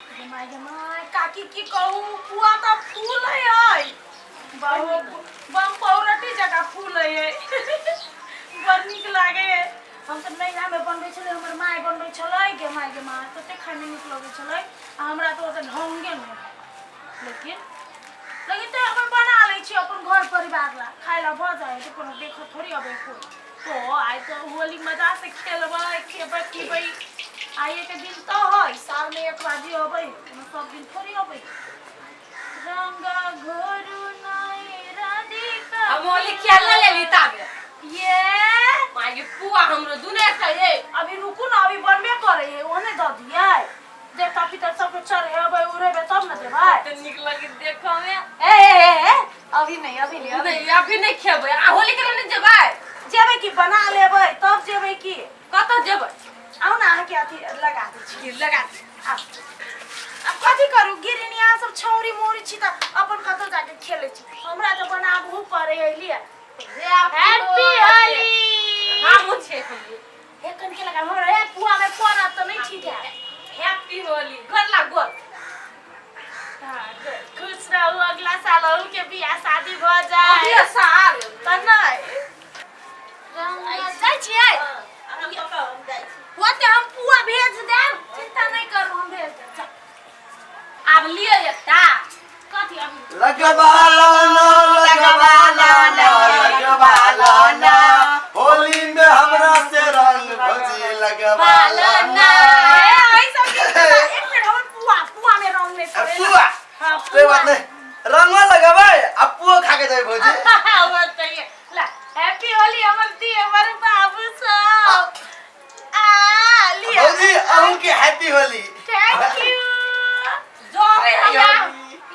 गे माय, गे माय, काकी की कहू, पुआ तऽ फूल है, बम पौरटी जकाँ फूल है, बड़ नीक लागे है। हम सब नैहरामे बनबै छलै, हमर माय बनबै छलै। गे माय, गे माय, तते खायमे नीक लगै छलै आ हमरा तऽ ओते ढंगे नहि है, लेकिन लेकिन तऽ अपन बना लै छी अपन घर परिवार ला खाय ला भऽ जाइ है, तऽ कोनो देखऽ थोड़ी अबै कोइ। तो आइ तऽ होली मजा से खेलबै, खेबै, पीबै। आइए के दिन तऽ है, साल में एक बाजी अबै है, कोनो सब दिन थोड़ी अबै। रंग घोरू नहीं राधिका। हम होली खेल लेली ताबे। ये माय पुआ हमरो दुने खाइए। अभी रुकू ना, अभी बनबे करे है, ओने दऽ दियै। देवता पितर सबके चढ़ेबै उड़ेबै तब ने देबै। तऽ नीक लगी देखऽ में। ए ए ए ए, अभी नहीं, अभी नहीं, अभी नहीं, अभी नहीं खेबै। आ होली के नहीं जेबै? जेबै की, बना लेबै तब जेबै की। कतऽ जेबै? आउ ने, अहाँके अथी लगा दै छी। की लगा दे? आउ। आब कथी करू गिरिनी, अहाँ सब छौरी मौरी छी तऽ अपन कतौ जाके खेलै छी, हमरा तऽ बनाबहु पड़े है लिए। हैप्पी होली। हमहूँ छै, हमहूँ। हे, कनके लगा हमरा, हे पुआ में पड़त तऽ नहीं ठीक है। हैप्पी होली, गोर लाग, गोर। हाँ, खुश रहू, अगला साल अहू के बियाह शादी भऽ जाए। अगला साल? तऽ नहि जाइ छियै? होते, हम पुआ भेज देब, चिंता नहीं करू, हम भेज देब। चल। आब लिअ एकटा। कथी अभी? लगवा लो ना, लगवा लो ना, लगवा लो ना, होली में हमरा से रंग भजी लगवा लो ना। ए, एहि सब के एक मिनट, हमर पुआ, पुआ में रंग नहीं पड़े। पुआ? हाँ। कोई बात नहीं, रंगवा लगबै आ पुओ खा के जाए भौजी। वो तो ये ला, हैप्पी होली हमर दी, हमर बाबू सब आ लिया। भौजी, अहूँ के हैप्पी होली। Thank you. जोरे हमरा।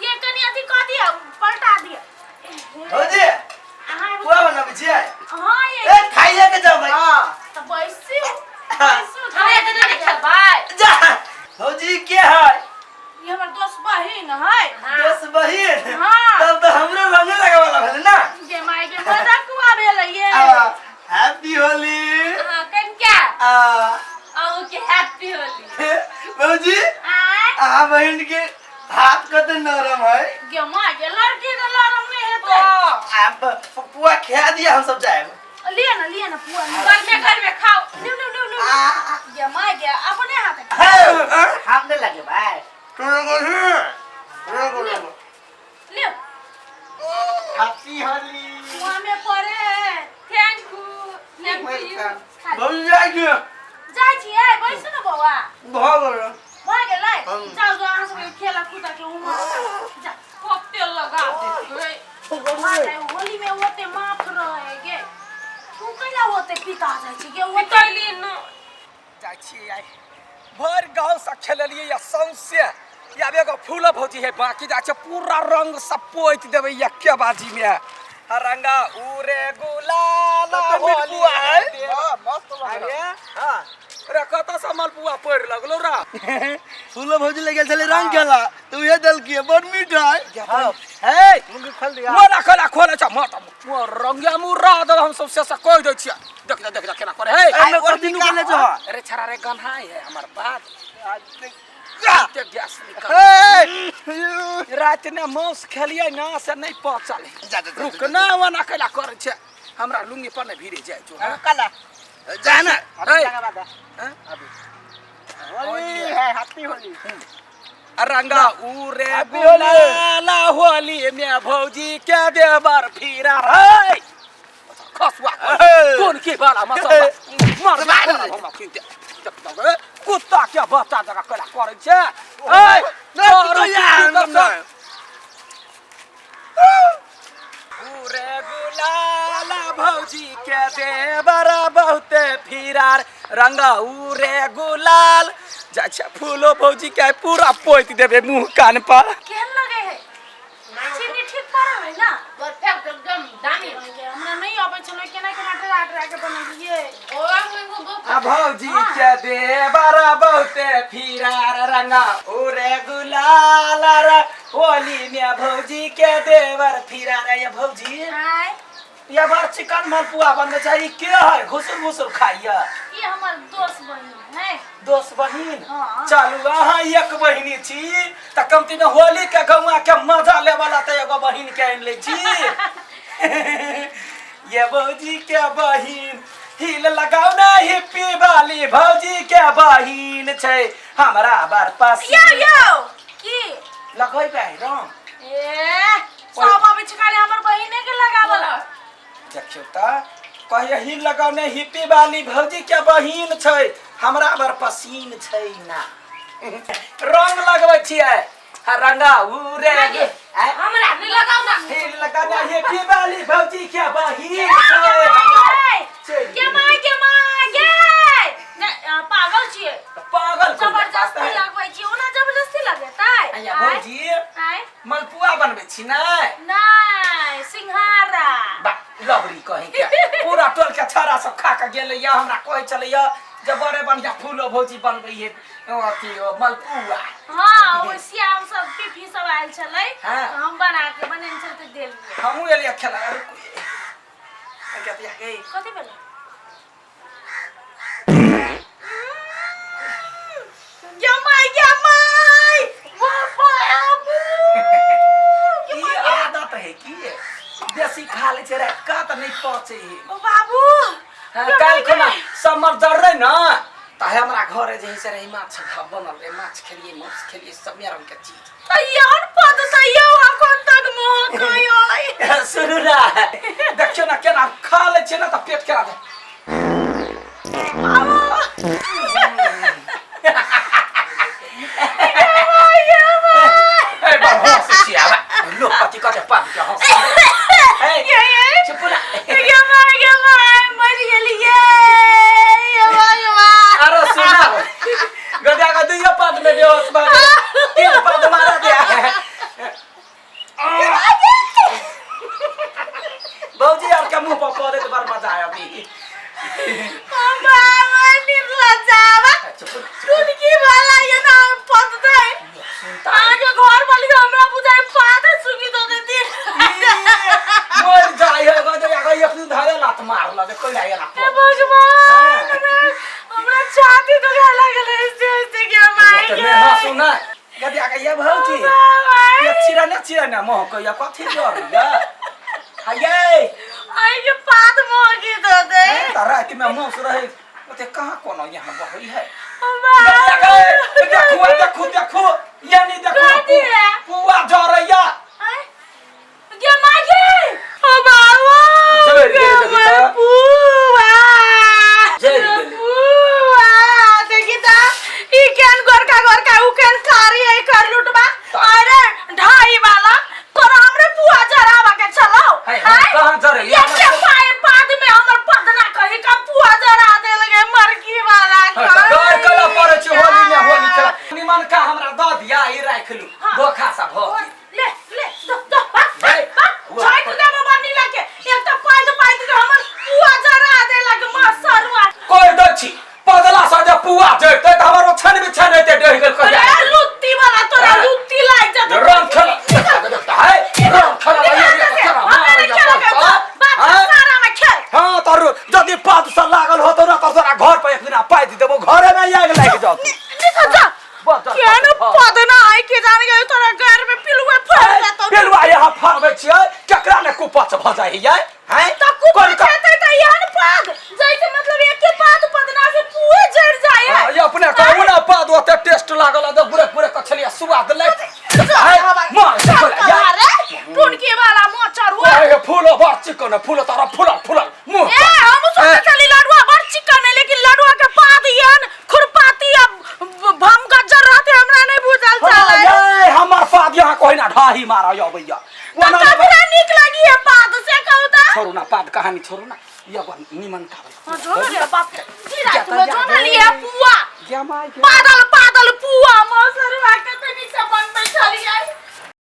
ये कनी अथी कह दिया, पलटा दिया। भौजी, अहाँ पुआ बनाबै छियै? हाँ ये। ए, खाइए के जाओ भाई। तो बैसू, बैसू। हमरा एते नहि खेबै। जा भौजी, के है? ये हमर दोस्त बहिन है। दोस्त बहिन? हाँ। तब तऽ हमरो रंगे लगावे वाला भेलै ना। गे माय गे, मजाक कुआ भेलै ये। हैप्पी होली। हाँ, कनिका। आ अहूँ के हैप्पी होली। भौजी। आय? अहाँ बहिन के हाथ कते नरम है। गे माय गे, लड़की तऽ लरम नहि हेतै। आ पुआ खिया दिया, हम सब जाएब। लिअ ना, लिअ ना पुआ, लिअ। घर में, घर में खाओ। New new new new. आ गे माय गे, अपने हाथ। हम नहीं लगे भाई। लिअ। हैप्पी होली। पुआ में पड़े है। Thank you, thank you. Welcome. भौजी, जाइ छियै। जाइ छियै? बैसू ने बौआ। भऽ गेल। भऽ गेलै? हम। जाउ जाउ, अहाँ सबके खेला कूदा के उमर जा। कते लगा देबै। माने होली में ओते माफ रहे गे, तू कैला ओते पिता जाइ छी गे ओते? निकली न जाइ छियै, आइ भरि गाँवसँ खेललियै या सौंसे। आब एगो फूल भौजी है बाकी, जाइ छै पूरा रंग सब पोति देबै एके बाजीमे। रंगा उरे गुलाल। कते मीठ होली पुआ है। देव। अरे हाँ रे, कतऽसँ मलपुआ पड़ि लगलौ रा? फूलो भौजी ले गेल छलै रंग खेला तऽ उहे देलकै, बड़ मीठ है। हे। मुंगी खोल दिया। मोला खोला खोला छ मत रंगिया मुर्रा दे, हम सबसे से कह दै छियै। देख देख देख केना करे हे। एहिमे कथी नुकले छह? अरे छरा रे, गन्हाई है हमर बात ते गैस निकल। हे। राति ने मांस खेलियै ना, से नहीं पचल। जा, जा, जा, रुक ना, ओना कैला करै छै? हमरा लुंगी पर ने भीड़े जाइ छौ। काला। जा ना। हे। लगा दे। हैं? अभी होली है, हैप्पी होली। रंगा उरे हैप्पी होली। गुलाला होली में भौजी के देवर फिरा रे खसुआ। हे। कोन के बाला मसाला मार मार, हम खिंते कुत्ता के बच्चा जगह कैला करै छै? ए, नहीं, कुत्ता यार, नहीं। उरे गुलाला भौजी के देवर बहुते फिरार, रंगा उरे गुलाल। जाइ छै फूलो भौजी के पूरा पोति देबै मुँह कान पर। केहन लगे है? चीनी ठीक पड़ल है ना? परफेक्ट, एकदम दामी। हमरा नहीं अबै छलै, केना केना डरा डरा के बनेलियै। ओ एगो आ भौजी के देवर बहुते फिरार, रंगा उरे गुलाल रे, होली में भौजी के देवर फिरार। ये भौजी। आय? या बार चिकन मलपुआ बनबै छै। ई के है घुसुर घुसुर खाइया? ई हमर दोस्त बहिन है। दोस्त बहिन? हाँ। चलू, अहाँ एक बहिनी छी तऽ कमती में होली के गौआ के मजा लेवला तऽ एगो बहिन के आनि लै छी। ये भौजी के बहिन हिल लगाओ ना, हिप्पी वाली भौजी के बहिन छै हमरा बड़ पसंद। यौ यौ, की लगेबै रंग? ए, सब अबै छै खाली हमर बहिने के लगावला। देखियौ तऽ कहियो हिल लगाओ ने हिप्पी वाली भौजी के बहिन छै हमरा बड़ पसीन छै ना। रंग लगबै छियै। हाँ, रंगा उ रे। आँय? हमरा नहीं लगाओ ना। हिल लगाना हिप्पी वाली भौजी के बहिन छै। चलि के माय के माय गे, नै, पागल छियै? पागल कोन जबरदस्ती बात है? लगबै छियै, ओना जबरदस्ती लगेतै? अइया आँय? भौजी, आँय? मलपुआ बनबै छी नै? नै, सिंघारा। बा लबरी कहीं के, पूरा टोल के छाड़ा सब खा के गेलैया। हमरा कहै छलैया जे बड़े बढ़िया फूलो भौजी बनबै है अथी ओ मलपुआ। हाँ, ओ श्याम सब पीपी सब आयल छलै। हाँ। तऽ हम बना के बनेने छल तऽ देलियै। हमहूँ एलियै खेला। रुकू, कथी भेलै? गे माय गे माय, बाबू। ई आदत है की बेसी खा लै छै राति का तऽ नहि पचै है। ओ बाबू। हाँ, काल्हि खुना समर जर रहे न तऽ हमरा घरे जे है से रही माछ बनल रहे, माछ खेलियै, मांस खेलियै, सब रंग के चीज। तऽ एहन पद तऽ यौ अखन तक महकै अइ। सुनू ना, देखियौ ना केना खा लै छियै ने तऽ पेट केना दे। बाबू। ए बा हँसै छियै आब लोक कथी कहतै, पान के हँसै। ए, गे गे। चुप ना। गे माय गे माय, मरि गेलियै, गे माय गे माय। आरो सुना, गदा का दुइयो पद में बेहोश भऽ गेलै, तीन पद मारा दिया। भौजी आर के मुंह पर पड़े तऽ बड़ मजा आयो अभी। बाबा निर्लज्जावा। चुप ना। टुनकी वाला ये ना पद दे। सुनता। अहाँके घर वाली तऽ हमरा बुझाइ पाद सुखी दऽ देती। मर जाय है गदा का, एक दिन धारे लात मारल जे कोई आया ना। हे भगवान, हमरा हमरा छाती दुखाय लागल हँसते हँसते के माय तो गे। ने हंसू ना गदा का। ये भौजी, बाबा। ये चिरा ने, चिरा ने मोह को, ये कथी जोर ये हाय। आइ के पाद महकी दऽ दे। त राति में मौस रहे ओते कहाँ कोनो यहाँ बहई है। बाबा। देखो देखो देखो, ये नहीं देखो। कथी है? पुआ जरैया। आँय? गे माय गे, ओ बाबा। जरि गेलै गे देखी माय, तऽ। पुआ। जरि गेलै। पुआ देखी तऽ, ई केहन गोरका गोरका, उ केहन कारी है कर लुटबा। अरे ढाई वाला, तोरा हमरे पुआ जरावा के छलौ? है, हम आँय? कहाँ जरैया? एते पाय पाद में हमर पदना कही का पुआ जरा देल गे मरकी वाला। गौर कला पड़ै छै होली में, होली खेला निमन का हमरा दऽ दिया, ई राखि लू। हाँ। धोखा सा भऽ गेल। ले ले, दो दो, भाग भाग। हे, भाग, झाइक देबो बनी लके। एक तऽ पाइद पाइद के हमर पुआ जरा देलक मसरुआ। कहि दै छी, पदला से जे पुआ जड़तै तऽ हमर ओछन बिछन हेतै, डहि गेल कहिया। अरे लुत्ती वाला, तोरा हाँ। लुत्ती लागि जेतौ। रंग खेला देखता है, रंग खेला निकल ये एतऽ से, खेला हमे नहि मारैया खेलऽ के पड़तौ। छौ। बाप के हाँ? सारा में खेल। हाँ, तर यदि पद से लागल होतो ना तऽ तोरा घर पर एक दिना पाइद देबो, घरे में आगि लागि जात। निकल जा। बस, बस, केहन बस। पदना है के जाने गए, तोरा घर में पिलुआ फड़ जेतौ। पेलुआ यहाँ फाड़बै छियै, केकरा ने कुपच भऽ जाइ है, हैं? तऽ कुपच हेतै तऽ एहन पाद जैसे मतलब एके पाद पदना से पुए जरि जाइ है। हाँ, ये अपने कहू ना, पाद ओते टेस्ट लागल है, गुरे गुरे के छलियै सुआद लागि है, मार के खोला, या। अरे टुनकी वाला मोचर हुआ। ओए, फूलो बड़ चिकन है, फूलो तारा फूलल फूलल मुंह। ए, हम सोचे छली लडुआ बड़ चिकन है, लेकिन लडुआ के पाद एहन खुरपाती आ भम गज्जर रहते हमरा नहीं बुझल हाँ, छलै। ये हमर पाद यहाँ कोई ना ढाही मारा अबैया। तऽ ओना ककरा नीक लगी है पाद से कहू तऽ? छोड़ू ना पाद कहानी, छोड़ू ना, ये एगो निमन का हाँ, जो ना रे बाप जी, रात में जा जो ना लिए पुआ। गया my गया। पादल पादल पुआ